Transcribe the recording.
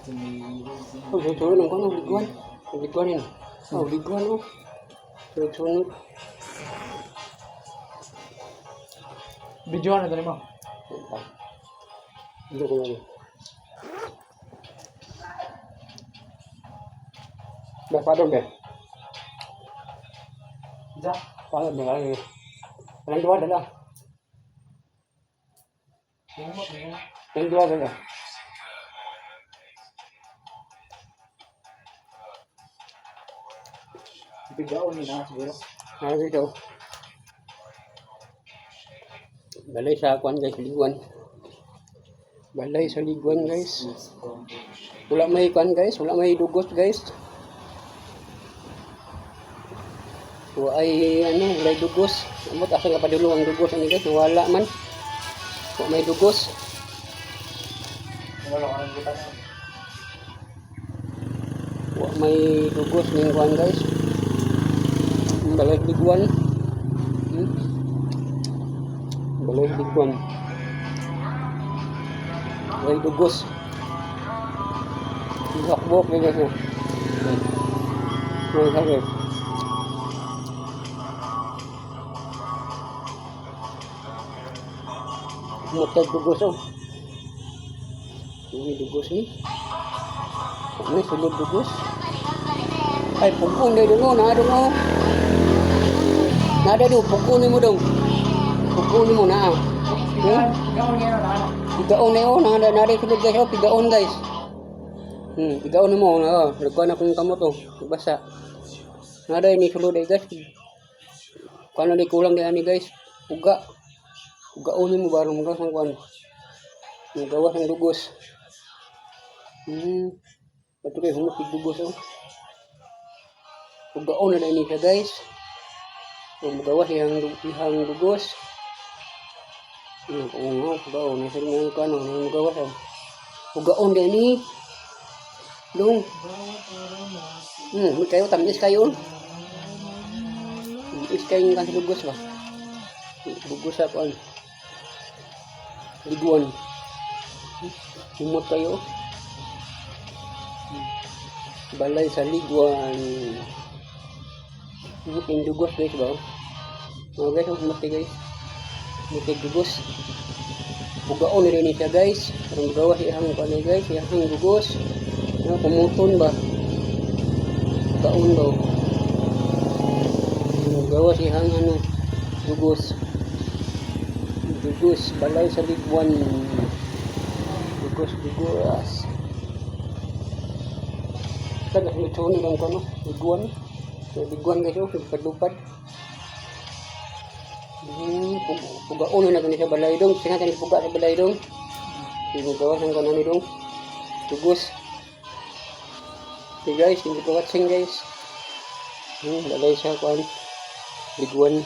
Oh, sunod ang kuno, liguan. Liguan yun. Oh, liguan oh. Sunod sunod. Videoan na dali mo. Hindi ko lang. Ba, padong ba? Ja. Padong ba? Walang duwa dala. Walang duwa dala. Bigaon ni na siguro. Ano dito? Balay sa kuan guys, liguan. Balay sa liguan, guys. Wala may kuan guys, wala may dugos guys. Wa ay ano, wala dugos. Amot asa nga padulo ang dugos ani guys, wala man. Wa may dugos. Wala ka nang butas. Wa may dugos ning kuan guys. Balay liguan. Balay liguan. Walay dugos. Buhok-buhok ni guys. Oh. Mga sabi. Mutag dugos oh. Uy, dugos ni. May sulod dugos. Ay, pugong na dong, oh, naa dong, oh. Naa dong, pugong ni mo dong. Pugong ni mo, naa. Bigaon niya na ano. Pigaon na oh, naa naa sulod guys, oh, pigaon guys. Pigaon ni mo, oh, nagkuha na kong kamot oh, basa. Naa ni sulod ay guys. Kuno ni kulang di ani guys. Puga. Pugaon ni mo barong magawas ang kuan. Magawas ang dugos. Patuloy humot og dugos oh. Pugaon na ni siya guys. So, magawas iyang dugos. Oo nga, pugaon. Nasa mga kano, magawas oh. Pugaon din ni. Dong. Kayo tamis kayo. Tamis kayo yung kansa dugos ba? Dugos sa kuan. Liguan. Humot kayo. Balay sa liguan. Humot yung dugos guys ba? Mga guys, humot kayo, guys. Humot yung dugos. Bugaon na rin siya guys. Parang gawa siyang kuan guys, siyang dugos. Ano, kumuton ba? Bugaon daw. Gawa siyang ano, dugos. Dugos, balay sa liguan. Dugos, dugos. Kada sunod ang kano, liguan. So, liguan guys, oh, lupad-lupad. Pugaon na na sa balay dong. Singa tani puga sa balay dong. Hindi gawas ang kano ni dong. Dugos. Okay guys, thank you for watching guys. Balay sa kuan. Liguan.